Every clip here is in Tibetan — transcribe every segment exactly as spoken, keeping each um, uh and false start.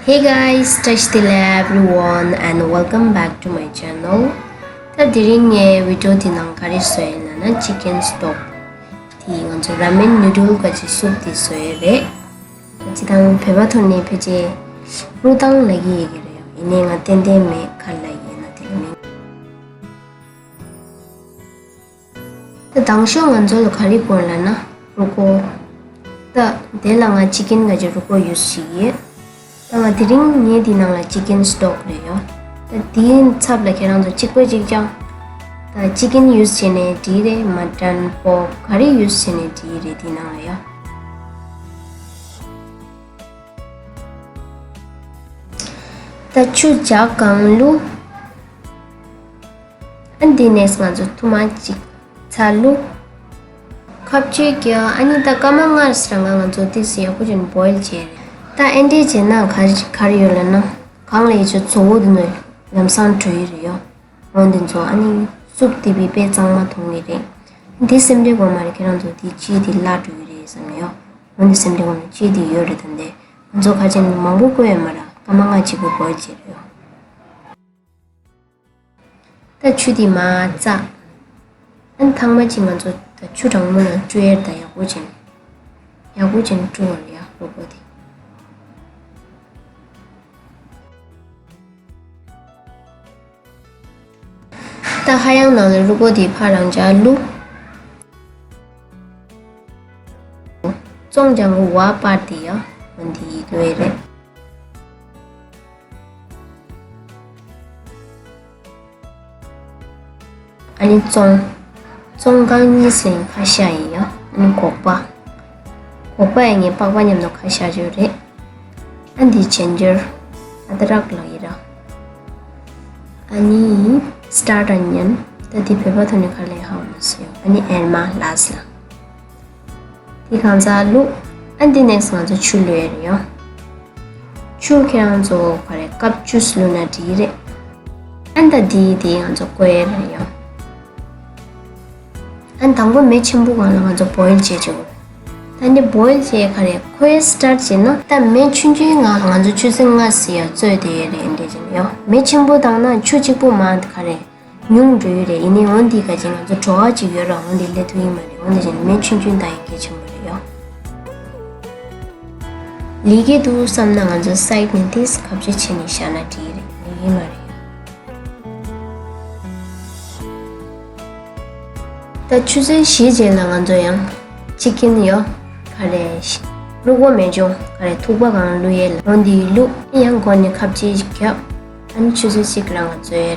Hey guys, Tashi Delek everyone and welcome back to my channel. ད་དེ་རིང་ངའི་བི་ཌི་ཡོ་འདི་ནང་ག་རེ་བཟོས་ཡིན་ལབ་ན་chicken stock དེ་ང་ཚོ་ramen noodle ག་ཅིག་སུབ་དེ་བཟོས་ཡོད་རེད། སྤྱིར་བཏང་བོད་པ་ཐོག་ནས་ཕལ་ཆེར་ཀླུ་ཐང་ལབ་ཀྱི་ཡོད་ཀྱི་རེད། ཡིན་ནའི་ང་ཏན་ཏན་མེད་ག་རེ་ལབ་ཀྱི་ཡོད་ན་དེ་ལ་མིང་། ད་དང་ཤོས་ང་ཚོ་ལ་ག་རེ་དགོས་ལབ་ན་རུ་ཀོ། ད་དེ་ལ་ང་chicken ག་ཅིག་རུ་ཀོ་use བྱེད་ཀྱི་ཡོད། ད་ང་དེ་རིང་ངས་འདི་ནང་ལ་chicken stock རེད་ཡོད། ད་དེའི་ཚབ་ལ་ཁྱེད་རང་ཚོ་གཅིག་པ་གཅིག་རྐྱང་། ད་chicken use བྱས་ནས་འགྲིག་རེད། mutton pork ག་རེ་use བྱས་ནས་འགྲིག་རེད་འདི་ནང་ལ་ཡོད། ད་ཆུ་ཇག་གང་བླུགས། ཨ་འདི་ནས་ང་ཚོ་ཐུར་མ་གཅིག་ཚྭ་བླུགས། ཁ་གཅོད་རྒྱག་ཨ་ནི་ད་སྐར་མ་ལྔ་རང་ང་ང་ཚོ་ཏིས་ཡག་པོ་ཅན་boil བྱས་རེད། ད་ཨེ་འདྲས་བྱས་ན་ག་རེ་ག་རེ་ཡོད་ལབ་ན་གང་ལ་ཡི་ཆུ་བཙོ་བོ་འདི་ནས་ལམ་སང་བྲོས་ཡི་རེད་ཡོད། འོ་འདི་ཚོ་ཨ་ནི་སུབ་དེ་བི་དཔེ་གཙང་མ་མཐོང་གི་རེད། འདི་སེམས་ཁྲལ་དགོས་མ་རེད། ཁྱེད་རང་ཚོ་འདི་ཅི་འདི་བརླག་འགྲོ་གི་རེད་བསམ་ཡོད། འོ་འདི་སེམས་ཁྲལ་དགོས་མ་ཅི་འདི་ཡོད་རེད། ད་འདི་ང་ཚོ་ཁ་ཅན་མང་པོ་བསྐོལ་ཡོད་མ་རེད། སྐར་མ་ལྔ་གཅིག་པོ་boil བྱས་རེད་ཡོད། ད་ཆུ་དེ་མར་བཙགས། ཨ་ནི་ཐང་མ་ཅིག་ང་ཚོ་ད་ཆུ་གྲང་མོ་ནང་བཀྲུ་ཡས་ད་ཡག་པོ་ཅན། ཡག་པོ་ཅན་བཀྲུ་བ་རེད་ཡག་པོ་དེ། ད་ཧ་ཡང་ནང་ལ་རུ་ཀོ་དེ་ཕར་རང་འཇགས་བླུགས། བཙོང་ལྗང་གུ་བ་པར་དེ་ཡང་འོན་དེ་ཡིག་བས་རེད། ཨ་ནི་བཙོང་། བཙོང་རྐང་གཉིས་ཟིན་ཁ་ཤས་ཡིན་ཡང་ཨ་ནི་སྒོག་པ། སྒོག་པ་ཡང་ངས་པགས་པ་མཉམ་དུ་ཁ་ཤས་བརྗོད་རེད། ཨ་འདི་ginger ཨ་ད་རག་ལ་ཡི་ར། ཨ་ནི་start onion ད་འདི་བོད་པ་ཐོག་ནས་ག་ལས་ཧ་མ་སོ་ཡོ། ཨ་ནི་ཨེར་མ་last ལ། དེ་གང་ཚ་བླུགས། ཨ་འདི་next ང་ཚོ་ཆུ་བླུགས་ཡ་རེད་ཡོ། ཆུ་ཁྱེད་རང་ཚོ་ག་རེ་ཀབ་བཅུ་བླུགས་ན་འགྲིག་རེད། ཨ་ད་འདི་དེ་ང་ཚོ་བསྐོལ་ཡ་རེད་ཡོ། ཨ་དང་པོ་མེ་ཆེན་པོ་སྒང་ལ་ང་ཚོ་boil བྱེད་ཆོག་ད་འདི་boil བྱེད་ག་རེ་ཁོའི་start བྱེད་ན་ད་མེ་ཆུང་ཆུང་ངང་ལ་ང་ཚོ་ཆུ་ཚོད་ལྔ་ཟིན་ཡ་བཙོས་དེ་ཡ་རེད་འདྲ་བྱེད་ཡོ། མེ་ཆེན་པོ་བཏང་ན་ཆུ་གཅིག་པོ་མ་ག་རེ་ཉུང་འགྲོ་ཡི་རེད། ཡིན་ནའི་འོན་ཏེ་ག་ཅིག་ང་ཚོ་བྲོ་བ་ཅིག་ཡོད་ར། འོན་ཏེ་ལས་ཐུབ་ཡིན་མ་རེད། འོན་ཏེ་ཅིག་མེ་ཆུང་ཆུང་བཏང་ཡི་གལ་ཆེན་པོ་རེད་ཡོ། ལས་ཀའི་འདུག་བསམ་ན་ང་ཚོ་side ནས་ཏིས་ཁ་བྱེ་བྱེད་ནས་བཞག་ན་འགྲིག་རེད། ལས་ཀའི་མ་རེད་ཡོ། ད་ཆུ་ཚོད་བཞི་རྗེས་ལ་ང་ཚོ་ཡང་chicken ཡོ། ག་རེ་བླུག་པ་མེ་སྦྱོང་ག་རེ་ཐུག་པ་གང་བླུག་ཡས་ལ་འོན་ཏེ་བླུག་ཡང་སྒོ་ནས་ཁ་བྱེ་ཞིག་རྒྱབ། ཨ་ནི་ཆུ་ཚོད་གཅིག་རང་ང་ཚོའི།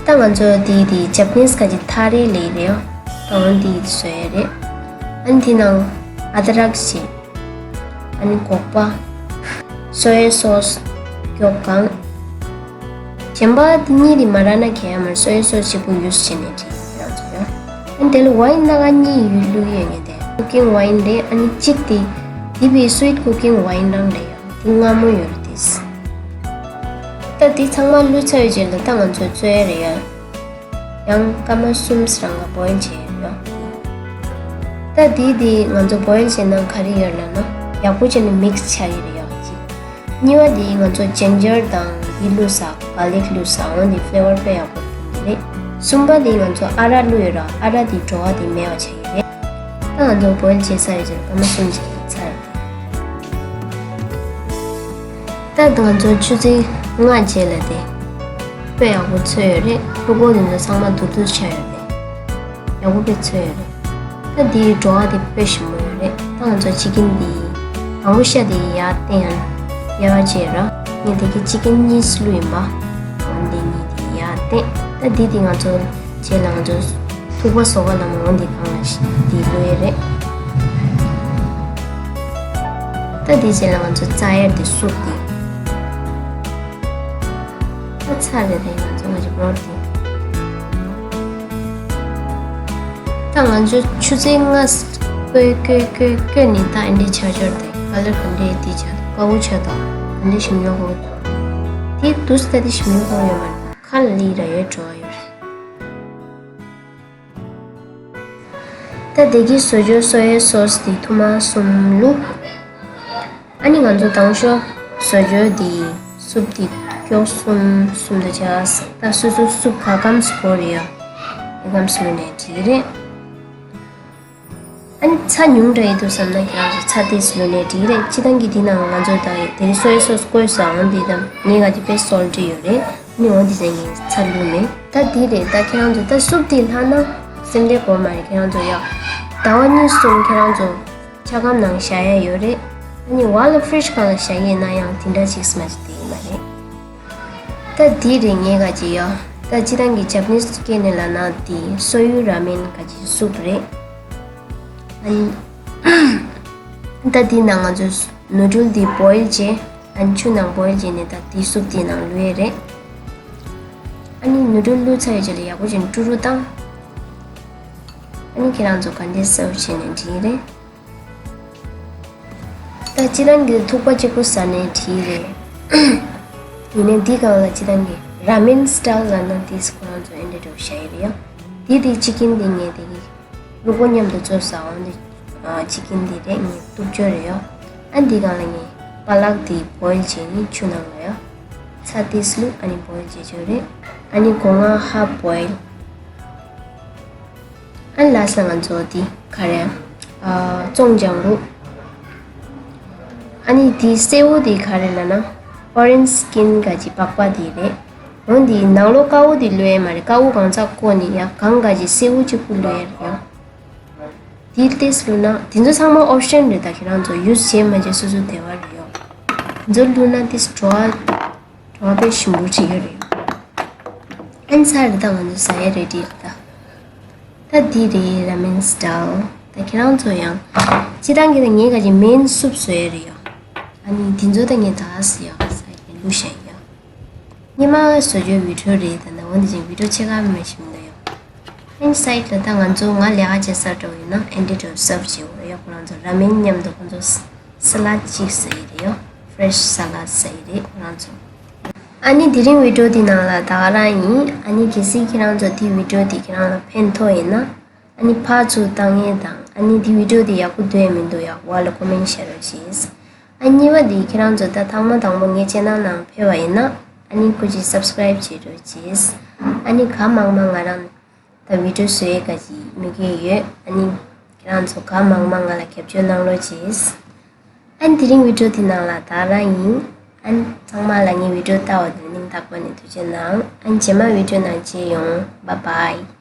ད་ང་ཚོ་དེ་དེ་Japanese ག་ཅིག་ཐག་རིང་ལས་རེད། ད་འོན་དེ་བཟོ་ཡ་རེད། ཨ་ནི་དེ་ནང་ཨ་ད་རག་ཞིག་ཨ་ནི་སྒོག་པ། soy sauce སྐྱོག་གང་། གཞན་པ་འདི་གཉིས་དེ་མ་རག་ན་གལ་མ་རེད། soy sauce གཅིག་པོ་use བྱས་ནས་བྲིས་ཡོད་ང་ཚོ་ཡང་། ཨ་ནི་དེ་ལ་wine སྣ་ཁ་གཉིས་ཡོད་བླུགས་ཡོད་ངེས་དེ་cooking wine རེད། ཨ་ནི་གཅིག་དེ་དེ་བི་sweet cooking wine རང་རེད་ཡང་དེ་མངར་མོ་ཡོད་རེད་དེ། ད་དེ་ཚང་མ་བླུགས་ཚར་བའི་རྗེས་ལ་ད་ང་ཚོ་བཙོས་རེད་ཡང་། ཡང་སྐར་མ་གསུམ་རང་ལ་boil བྱས་ཡོད། ད་དེ་དེ་ང་ཚོ་boil བྱས་ན་ག་རེ་ཡོད་ལབ་ན་ཡག་པོ་བྱས་ནས་mix བྱ་ཡི་རེད་ཡོད་ཅིག་གཉིས་པ་དེ་ང་ཚོ་ginger དང་འདི་བླུགས་ས་garlic བླུགས་ས་འོན་ཏེ་flavor དཔེ་ཡག་པོ་ཐོན་གྱི་རེད། གསུམ་པ་དེ་ང་ཚོ་ཨ་རག་བླུགས་ཡོད་ར། ཨ་རག་དེ་བྲོ་བ་དེ་མེད་པ་བྱ་ཡི་རེད། ད་ང་ཚོ་boil བྱས་ཚར་ཡོད་ཅིག་སྐར་མ་གསུམ་བྱས་ཚར། ད་ང་ཚོ་ཆུ་ཚོད་ལྔ་རྗེས་ལ་དེ་དཔེ་ཡག་པོ་ཚོས་ཡོད་རེད། ཕྲུ་གུ་དེ་ཚོ་ཚང་མ་དུར་དུར་ཆགས་ཡོད་རེད། ཡག་པོ་དཔེ་ཚོས་ཡོད་རེད། ད་དེའི་བྲོ་བ་དེ་དཔེ་ཞིམ་པོ་ཡོད་རེད། ད་ང་ཚོ་chicken དེ་དང་པོ་ཤ་དེ་ཡར་བསྟན་ཡང་ཡར་བྱས་ར། ངས་དེ་གི་chicken གཉིས་བླུགས་ཡིན་པ། འོན་ཏེ་གཉིས་དེ་ཡར་བསྟན། ད་དེ་དེ་ང་ཚོ་རྗེས་ལ་ང་ཚོ་ཐུག་པ་བཟོ་ག་ལ་མ་འོང་དེ་གང་ལ་ཞིག་དེ་ལོས་རེད། ད་དེ་རྗེས་ལ་ང་ཚོ་རྩ་ཡར་དེ་སུབ་དེ། ད་ཚར་རེད་དེ་ང་ཚོ་ང་ཚོ་བོར་དེ། ད་ང་ཚོ་ཆུ་ཚོད་ལྔ་བསྐོལ་བསྐོལ་བསྐོལ་བསྐོལ་ནས་ད་ཨེ་འདྲས་ཆགས་ཆགས་དེ་ག་ལེར་ག་འདྲས་དེ་ཆགས་དཀར་པོ་ཆགས་དང་ག་འདྲས་ཞིམ་ཡོད་གོ། དེ་དུས་ད་དེ་ཞིམ་ཡོད་གོ་ཡོད་མ་རེད། ཁ་ལ་ལི་ར་ཡོད་འགྲོ་བ་ཡོད་རེད། ད་དེ་གི་བཟོ་བཅོས་སོ་ཡའི་སོ་སི་དེ་ཐུར་མ་གསུམ་བླུགས། ཨ་ནི་ང་ཚོ་དང་ཤོས་བཟོ་བཅོས་དེ་སུབ་དེ་ཀྱོག་གསུམ་གསུམ་དུ་བྱས། ད་སོ་སོ་སུབ་ག་སྐམ་སུ་དགོས་རེད་ཡ། དེ་སྐམ་སུ་བླུགས་ནས་འགྲིག་གི་རེད། ཨ་ནི་ཚྭ་ཉུང་དྲགས་ཡོད་འདུག་བསམ་ན་ཁྱེད་རང་ཚོ་ཚྭ་ཏོག་ཙམ་བླུགས་ནས་འགྲིག་གི་རེད། སྤྱིར་བཏང་གི་དེ་ནང་ང་ཚོ་ད་དེ་རིང་སོ་ཡའི་སོ་སི་བཀོལ་སོང་། འོ་འདི་དང་ངའི་ག་ཅིག་དཔེ་སོལ་ཊི་ཡོད་རེད། ཨ་ནི་འོ་འདི་ཚོ་ངས་ཚྭ་བླུགས་མེད། ད་འདི་རེད། ད་ཁྱེད་རང་ཚོ་ད་སུབ་དེ་ལྷག་ན་སེམས་ཁྲལ་དགོས་མ་རེད། ཁྱེད་རང་ཚོ་ཡ་ཟླ་བ་གཉིས་གསུམ་ཁྱེད་རང་ཚོ་ཆ་སྒམ་ནང་བཞག་ཡ་ཡོད་རེད། ཨ་ནི་བ་ལ་ཕི་རི་ཇི་སྒང་ལ་བཞག་ཡས་ན་ཡང་དེ་འདྲ་ཅིག་མ་ཅིག་དེ་ཡིན་མ་རེད། ད་འདི་རེད། ངའི་ག་ཅིག་ཡ། ད་སྤྱིར་བཏང་གི་ཇ་པ་ནིས་སྐད་ནས་ལབ་ན་དེ་སོ་ཡུ་ར་མེན་ག་ཅིག་སུབ་རེད། ཨ་ནི་ད་འདི་ནང་ང་ཚོ་ནུ་ཌལ་འདི་བོའིལ་བྱས། ཨ་ནི་ཆུ་ནང་བོའིལ་བྱས་ནས་ད་འདི་སུབ་དེའི་ནང་བླུགས་ཡས་རེད། ཨ་ནི་ནུ་ཌལ་བླུགས་ཚར་བའི་རྗེས་ལ་ཡག་པོ་བྱས་ནས་དཀྲུག་དཀྲུག་བཏང་། ཨ་ནི་ཁྱེད་རང་ཚོ་ག་འདྲས་སར་བ་བྱས་ནས་འགྲིག་རེད། ད་སྤྱིར་བཏང་གི་ཐུག་པ་གཅིག་པོ་ཟ་ནས་འགྲིག་རེད། ཡིན་ནའི་འདི་སྒང་ལ་སྤྱིར་བཏང་གི་ར་མེན་སི་ཊལ་ལབ་ན་དེ་ཁོ་རང་ཚོ་ཨེ་འདྲ་འདྲ་བོ་བཞག་ཡོད་རེད་ཡ། འདི་དེ་ཅི་ཀིན་དེ་ངས་དེ་གི་ལུག་པོ་མཉམ་དུ་བཙོས་ཟ་འོང་། འདི་ཅི་ཀིན་དེ་རེད། ངས་གཏུབ་བཅོས་རེད་ཡ། ཨ་འདི་སྒང་ལ་ངས་པ་ལག་དེ་བོའིལ་བྱས་ནས་ཆུ་ནང་ལ་ཡ། ཚྭ་ཏོག་ཙམ་བླུགས། ཨ་ནི་བོའིལ་བྱས་བཅོས་རེད། ཨ་ནི་སྒོ་ང་ཧ་བོའིལ། ཨ་ནི་ལ་སི་ལ་ང་ཚོ་འདི་ག་རེ། ཨ་བཙོང་སྦྱང་རུ། ཨ་ནི་འདི་སེར་པོ་འདི་ག་རེ་ལབ་ན་ཨོ་རེན་ཇི་སི་ཀིན་ག་ཅིག་པགས་པ་འདི་རེད། འོ་འདི་ནང་ལོགས་དཀར་པོ་འདི་བླུགས་ཡས་མ་རེད། དཀར་པོ་གང་ཚ་བཀོག་ནས་ཡ་གང་ག་ཅིག་སེར་པོ་གཅིག་པུ་བླུགས་ཡས་རེད་ཡ། འདི་ཏོག་ཙམ་བླུགས་ན་འདི་ཚོ་ཚང་མ་ཨོབ་ཤན་རེད། ད་ཁྱེད་རང་ཚོ་ཡུ་སི་བྱས་མ་བྱས་སོ་སོ་འདོད་པ་རེད་ཡ། འདི་ཚོ་བླུགས་ན་ཏོག་ཙམ་བྲོ་བ་བྲོ་བ་དཔེ་ཞིམ་པོ་ཅིག་ཡོད་རེད། ཨན་ཚར་རེད། ད་ང་ཚོ་ཟ་ཡས་རེ་ཌི་རེད་ད། ད་འདི་རེད། ར་མེན་སི་ཊལ། ད་ཁྱེད་རང་ཚོ་ཡང་སྤྱིར་བཏང་གི་ད་ངས་ག་ཅིག་མེན་སུབ་བཟོ་ཡས་རེད་ཡ། ཨ་ནི་འདི་ཚོ་ད་ངས་ད་ཟེར་ཡ་ཟ་ཡས་བླུགས་བཞག་ཡ། སྔོན་མ་བཟོ་བཅོས་བི་ཌི་ཡོ་རེད། ད་ནང་འོན་ཏེ་ཅིག་བི་ཌི་ཡོ་ཕྱེད་ཀ་མ་ཞིག་མི་འདུག་ཡ། ཨན་སའིཌ་ལ་ད་ང་ཚོ་ང་ལས་ཀ་བྱེད་ས་འགྲོ་ཡིན་ན་ཨེ་འདྲ་འདྲ་སར་བ་བྱེད་འོ་ཡ། ཁོ་རང་ཚོ་ར་མེན་མཉམ་དུ་ཁོ་ཚོ་ས་ལད་ཅིག་ཟ་ཡི་རེད་ཡ། ཕི་རེ་ཤི་ས་ལད་ཟ་ཡི་རེད་ཁོ་རང་ཚོ། ཨ་ནི་དེ་རིང་བི་ཌི་ཡོ་འདི་ནང་ལ་ད་ག་རང་ཡིན། ཨ་ནི་གལ་སྲིད་ཁྱེད་རང་ཚོ་འདི་བི་ཌི་ཡོ་འདི་ཁྱེད་རང་ལ་ཕན་ཐོགས་ཡིན་ན། ཨ་ནི་ཕར་ཚུར་བཏང་ཡས་དང་། ཨ་ནི་འདི་བི་ཌི་ཡོ་འདི་ཡག་པོ་འདུག་ཡ་མི་འདུག་ཡ་འོག་ལ་ཀོ་མེན་ཊི་བྱེད་རོགས་གྱིས། ཨ་གཉིས་པ་འདི་ཁྱེད་རང་ཚོ་ད་ཐེངས་མ་དང་པོ་ངའི་ཆེ་ནལ་ནང་ཕེབས་པ་ཡིན་ན། ཨ་ནི་སྐུ་མཁྱེན་སབ་སི་ཀ་རེབ་བྱེད་རོགས་གྱིས། ཨ་ནི་གང་མང་མང་ང་རང་ད་བི་ཌི་ཡོ་བཟོ་ཡས་ག་ཅིག་དམིགས་ཡུལ་ཡོད། ཨ་ནི་ཁྱེད་རང་ཚོ་གང་མང་མང་ང་ལ་རྒྱབ་སྐྱོར་གནང་རོགས་གྱིས། ཨ་ནི་དེ་རིང་བི་ཌི་ཡོ་དེ་ནང་ལ་ད་ག་རང་ཡིན། ཨ་ནི་ཚང་མ་ལ་ངའི་བི་ཌི་ཡོ་ལྟ་བ་དེ་སྙིང་ཐག་པ་ནས་ཐུགས་རྗེ་གནང་། ཨ་ནི་རྗེས་མ་བི་ཌི་ཡོ་ནང་མཇལ་ཡོང་། བཱའི་བཱའི།